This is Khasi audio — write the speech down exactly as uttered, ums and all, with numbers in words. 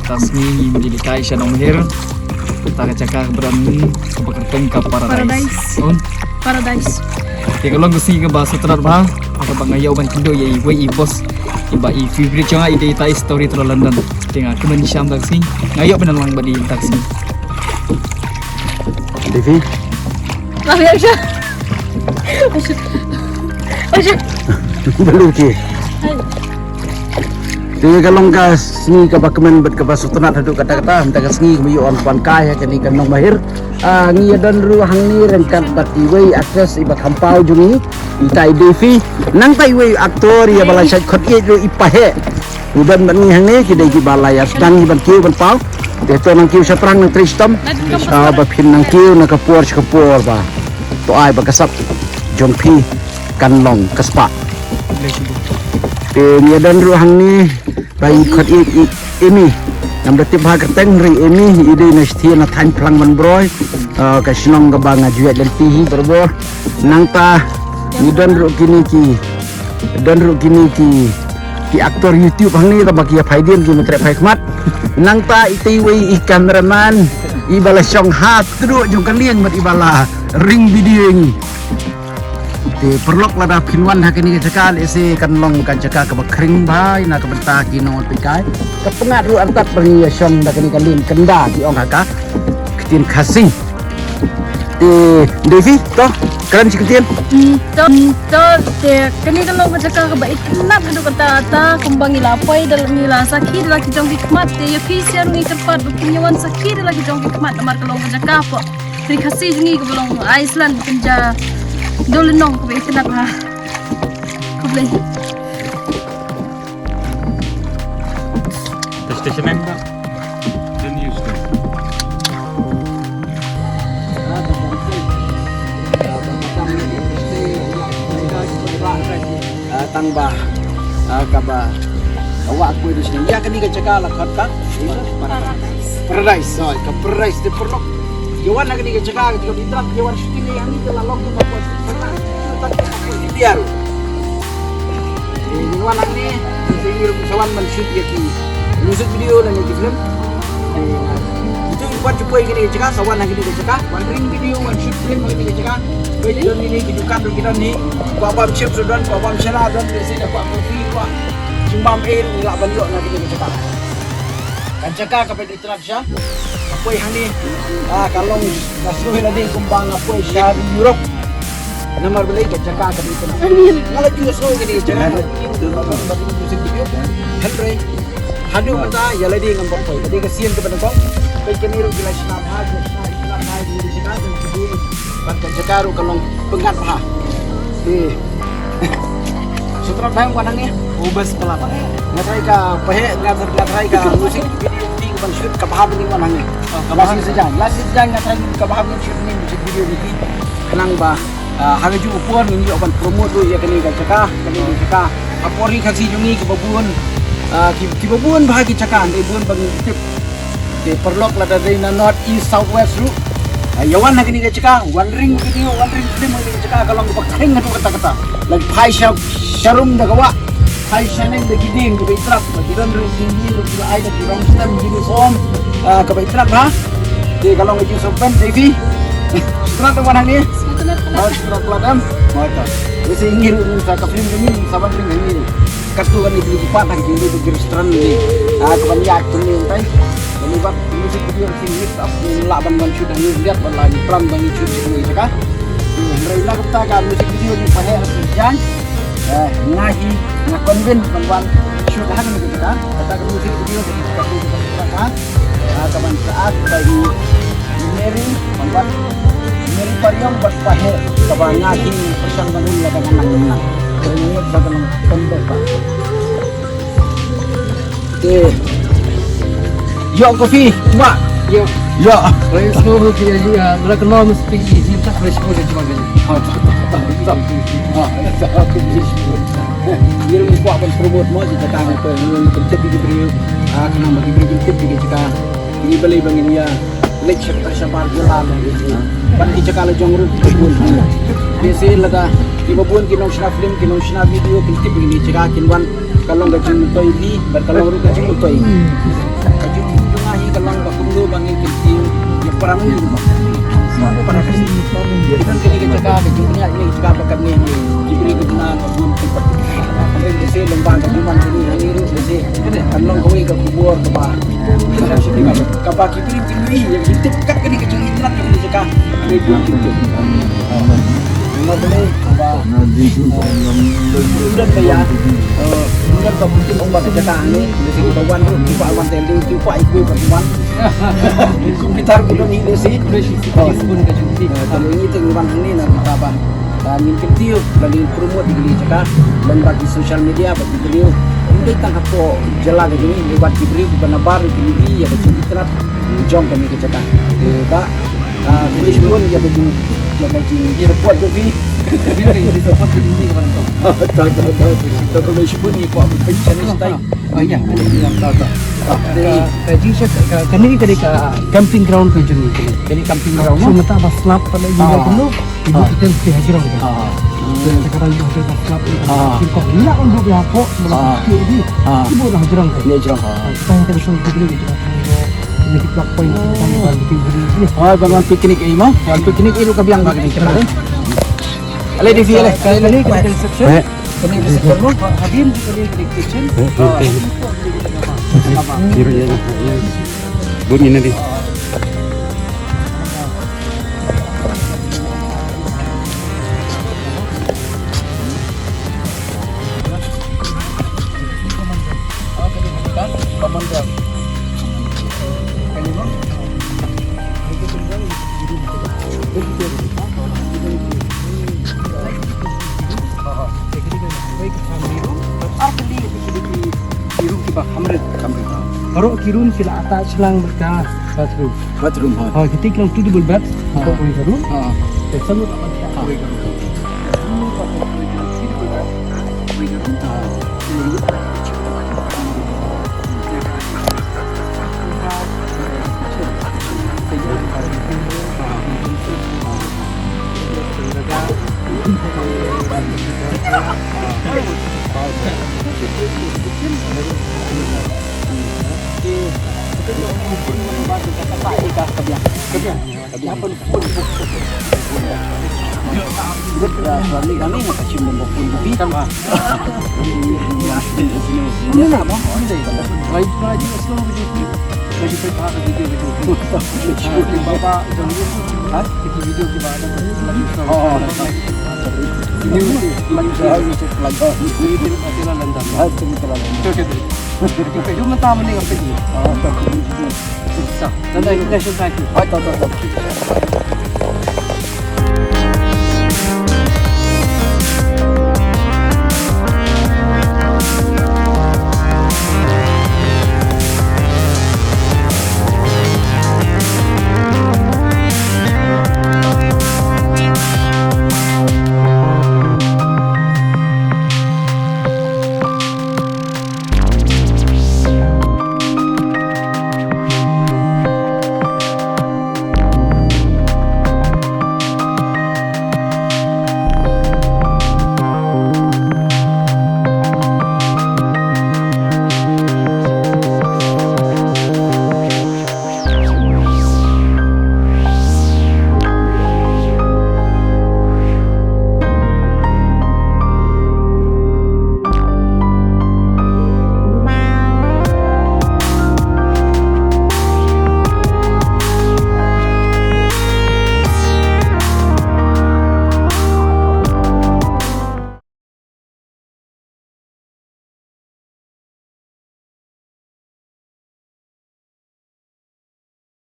Kata sngi ngi mih leit kai sha Nongmahir. Kata ka jaka kaba don kaba kyrteng ka Paradise. Paradise. Un? Paradise. Te ka long ka sngi kaba sngewtynnat bha. Kaba nga ïoh ban kynduh ïa iwei i boss, iba i favorite jong nga i dei ita i Story Teller London. Te nga kmen shisha mynta ka sngi. Nga ïoh ban nang lang bad i mynta ka sngi. Devi. Lah, biar je. Oh, shit. Oh, shit. Belum ki. Hai. Te ka long ka sngi kaba kmen bad kaba sngewtynnat haduh katta katta, mynta ka sngi kaba ïoh ban kai ha kane ka Nongmahir. Ah, ngi ïa don ruh hangne ryngkat bad iwei actress iba kham paw jong ngi, ita i Devi. Nangta iwei actor ïa ba la shait khot ïeit ruh i Paheh. U don bad ngi hangne, ki dei kiba la ïa sdang hi ban kiew ban paw. Te to nang kiew shaphrang nang trei shitom. Ah, ba phin nang kiew na ka por sha ka por ba to ai ba ka sap jong phi kan long ka spah. Te ngi ïa don ruh hangne ba i khot ïeit i Amy. Ngam da tip ha kyrteng ri Amy, i dei na shnong na thaiñ Phlang Ban Broi. Ah, ka shnong kaba nga ju ïaid lynti hi barabor. Nangta ngi don ruh kine ki Don ruh kine ki, ki actor YouTube hangne, tang ba ki ïa phai dien ki ma treh phai khmat. Nangta ita iwei i cameraman iba la shong ha tdong jong ka lieng bad iba la ring video ïa ngi. Te paralok, lada phin wan ha kane ka jaka lehse kan long ka jaka kaba khring bha na ka bynta ki nongïaid kai. Ka pyngngad ruh artat ba ngi ïa shong da kane ka lieng kynda ki ong ha ka ktien Khasi. Te Devi, to kren shi ktien. Hmm, to, hmm, to, te kane ka long ka jaka kaba itynnat haduh katta katta, kumba ngi la poi da, ngi la sakhi da la ki jong ki khmat, te ïa phi sha ruh ngi kyrpad ba phin ïa wan sakhi da la ki jong ki khmat namar ka long ka jaka pop. Te Khasi jong ngi kaba long Iceland, pynja dol nong kaba itynnat ha. Khublei. Station name ba? Then you stop. Ah, tang ba, ah, kaba, ah, wa ku di sini. Ïa kane ka jaka la khot ka Paradise. Paradise, oh, ka Paradise te paralok. Ïa wan ha kane ka jaka, ka jaka di trap, ïa wan shooting ïa kane ka la long ka Paradise. Ïa ruh. Eh, ngin wan hangne, ngin sa ïoh ruh sa wan ban shoot ïa ki music video lane ki film. Eh, itu ngin wan shu poi kine ki jaka, sa wan hangne ki jaka, wan ring video, wan shoot film kine ki jaka. Poi ki don kine ki dukan ruh ki don hi, kwah bam chips ruh don, kwah bam shara don, lehse da kwah kopi, kwah jingbam ei ruh ngi lah ban ïoh na kine ki jaka. Ka jaka kaba itynnat shisha. Ka poi hangne, ah, ka long, ka shu ïa lade kumba nga poi sha Europe. Namar balei ka jaka kaba itynnat. Nga la ju shu ïa kane ka jaka. Hynrei haduh mynta ïa lade ngam pat poi. Lade ka sien kaba nyngkong. Peit kane ruh ki la shna bha, ki la shna, ki la shna bha, ki la shna bha. Bad ka jaka ruh ka long pyngngad bha. Eh. Sngewtynnat bha wan hangne. Oh, best pala. Nga tharai ka Paheh, nga tharai, nga tharai ka music video ni ka ban shoot ka bha bha wan hangne. Oh, ka bha. Last season, last season nga tharai ka bha bha shoot ni music video ni. Khnang ba, ah, ha kajuh ka por ngin ïoh ban promote ruh ïa kane ka jaka, kane ka jaka. Ha por hi Khasi jong ngi kiba bun, ah, ki, kiba bun bha ki jaka, dei bun ba ngin tip. Te paralok, lada dei na North East South West ruh, ah, ïa wan ha kane ka jaka, wan ring video, wan ring film ha kane ka jaka, ka long kaba khring haduh katta katta. Lada phai sha, sharum da ka wah, phai shaneng da ki dieng kiba itynnat, ba ki don ruh ki dieng ruh kiba ai da ki rong stem uniform, ah, kaba itynnat bha. Te ka long ka jingsohpen Devi. Sngewtynnat da wan hangne. Sngewtynnat. Ah, sngewtynnat em. Mo ita. Te sa ngi ruh ngin sa ka film ngi sa wan ring ngi. Katto katne ki pat ha ki jingdon ki restaurant ni. Ah, ka ban ïaid kumne mynta. Ban ïa wan music video ki mix up, ngi lah ban wan shoot hangne, ngi lah ban wan pram ban shoot hangne jaka. Hynrei na kata ka music video ni Paheh la shu jan. Eh, nga hi, nga convince ban wan shoot hangne jaka. Kata ka music video ka, ka, ka, ka, ka, ah, ka ban sa ak ba i Mary, ban wan Mary Pariong bad Paheh, kaba nga hi pyrshang ban wan ïa ka nang nang. Hynrei nga ba ka nang convince ba. Te. Ïoh kopi, Mak. Ïoh. Ïoh. Oi, snow ki ya, ya, la ka nom speak ji, ji tak fresh ko ji ma ji. Ha, tak, tak, tak, tak. Ha, tak, tak, tak. Ni ruh kwah ban promote mo ji jaka ni ko, ni ruh ban tip ki briew. Ah, khnang ba ki briew kin tip ki jaka. Ni balei ba ngin ïa leit sha kata shabar jylla mo ji. Bad ki jaka la jong ruh ki bun. Te sa lada kiba bun ki nongshna film, ki nongshna video, kin tip ki jaka, kin wan. Ka long ka jingmyntoi ri bad ka long ruh ka jingmyntoi. Ka jing, Ba ngi kynti ïa para ngi ba. Para ngi. Ïa kane ka jaka ka jingïa ïa ka jaka ba kane ngi. Jingïa ka jingïa ka bun ki ba. Kane ka seh lem ba ka jingman kane ngi ruh ka seh. Kan long kawei ka khubor kaba. Kaba ki bri ki ngi ïa ki tip kat kane ka jingïa ka jaka. Kane bun ki tip. Nga kane kaba. Bulan ba ïa. Bulan ba mungkin ong ba ka jaka ni. Mesti kita wan dulu, kita wan tadi, kita ikut wan. Kumpitar ku dang hi deh si. Udah si, si, si, pun ka jumpa. Kalau ini tengok bang ini nak kita bang. Dan yang ketiga, bagi promote di gereja ka, dan bagi social media, bagi video. Ini tang apa jalan ini lewat di beri bana bar di ini ya bagi internet jom kami ke jaka. Ba, ah, ini pun ya bagi ya bagi support ke ni. Ini support ke ni kan. Tak tak tak. Kita kalau support ni kau apa channel style. Oh ya, ada yang tahu tahu. Ka, ka, ka jingshisha ka, ka, kane ka dei ka camping ground ka jong ngi kane. Kane camping ground. So mynta ba slap pala ïa ka no. Ibu kita mesti hajrong ka. So sekarang ibu kita ba slap ni. Kin kok ni lah untuk dia kok mula kecil ni. Ibu dah hajrong ka. Ni hajrong ka. Kita yang tadi suruh kita ni. Ini kita point kita yang bikin dulu ni. Oh, bang piknik eh mah. Bang piknik eh lu ka biang bang ni. Ale di sini ale. Kali ni kita reception. Kane ka second room, hadien ka kane ka kitchen. Kira ya. Bunyi ni. Common ground. Kane bang. Baroh ki room ki la attach lang bad ka bathroom. Bathroom, ha. Ha, kita ki long two double bed. Ha. Ka room. Ha. Ka room.